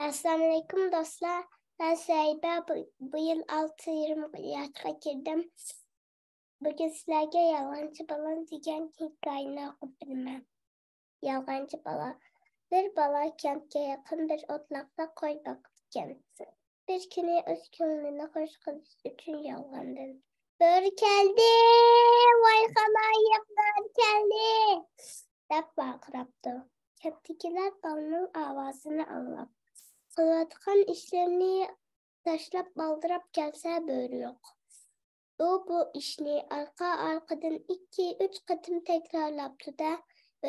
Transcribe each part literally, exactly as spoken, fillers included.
ئەسسالامۇئەلەيكۇم دوستلار، مەن سۈھەيبە. بۇ، بۇ يىل ئالتە يېرىم ياشقا كىردىم. بۈگۈن سىلەرگە يالغانچى بالا دېگەن ھېكايىنى ئوقۇپ بېرىمەن. يالغانچى بالا. بىر بالا كەنتكە يېقىن بىر ئوتلاقتا قوي باقىدىكەن. بىر كۈنى ئۆز كۆڭلىنى خۇش قىلىش ئۈچۈن يالغاندىن «بۆرە كەلدى! ۋاي خالايىق، بۆرە كەلدى!» دەپ ۋارقىراپتۇ. كەنتتىكىلەر بالىنىڭ ئاۋازىنى ئاڭلاپ، قىلىۋاتقان ئىشلىرىنى تاشلاپ ئالدىراپ كەلسە بۆرە يوق. ئۇ بۇ ئىشنى ئارقا-ئارقىدىن ئىككى، ئۈچ قېتىم تەكرارلاپتۇ-دە،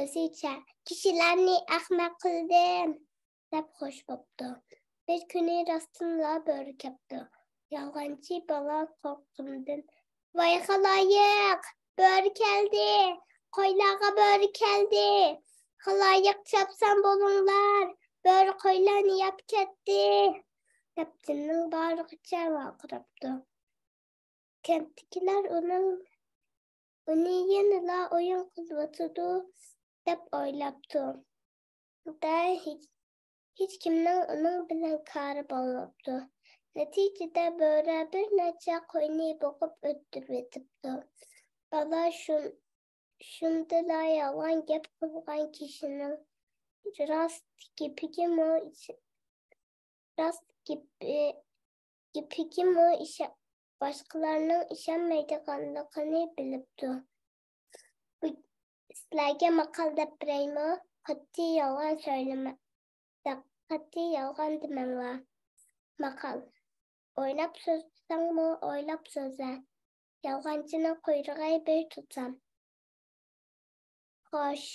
ئۆزىچە «كىشىلەرنى ئەخمەق قىلدىم» دەپ خوش بوپتۇ. بىر كۈنى راستتىنلا بۆرە كەپتۇ. يالغانچى بالا قورققىنىدىن «ۋاي خالايىق، بۆرە كەلدى! قويلارغا بۆرە كەلدى! خالايىق، چاپسان بولۇڭلار! بۆرە قويلارنى يەپ كەتتى!» دەپ دىلىنىڭ بارىغىچە ۋارقىراپتۇ. كەنتتىكىلەر ئۇنىڭ، ئۇنى يەنىلا ئويۇن قىلىۋاتىدۇ دەپ ئويلاپتۇ. دە ھېچ، ھېچكىمنىڭ ئۇنىڭ بىلەن كارى بولماپتۇ. نەتىجىدە بۆرە بىر نەچچە قوينى بوغۇپ ئۆلتۈرۈۋېتىپتۇ. بالا شۇ، شۇندىلا يالغان گەپ قىلغان كىشىنىڭ راست گېپىگىمۇ ئىش-، راست گېپى، گېپىگىمۇ ئىشە-، باشقىلارنىڭ ئىشەنمەيدىغانلىقىنى بىلىپتۇ. بۇ، سىلەرگە ماقال دەپ بېرەيمۇ؟ قەتئىي يالغان سۆيلىمە-، قەتئىي يالغان دېمەڭلار. ماقال. ئويناپ سۆزلىسەڭمۇ، ئويلاپ سۆزلە. يالغانچىنىڭ قۇيرۇقى بىر تۇتام. خوش،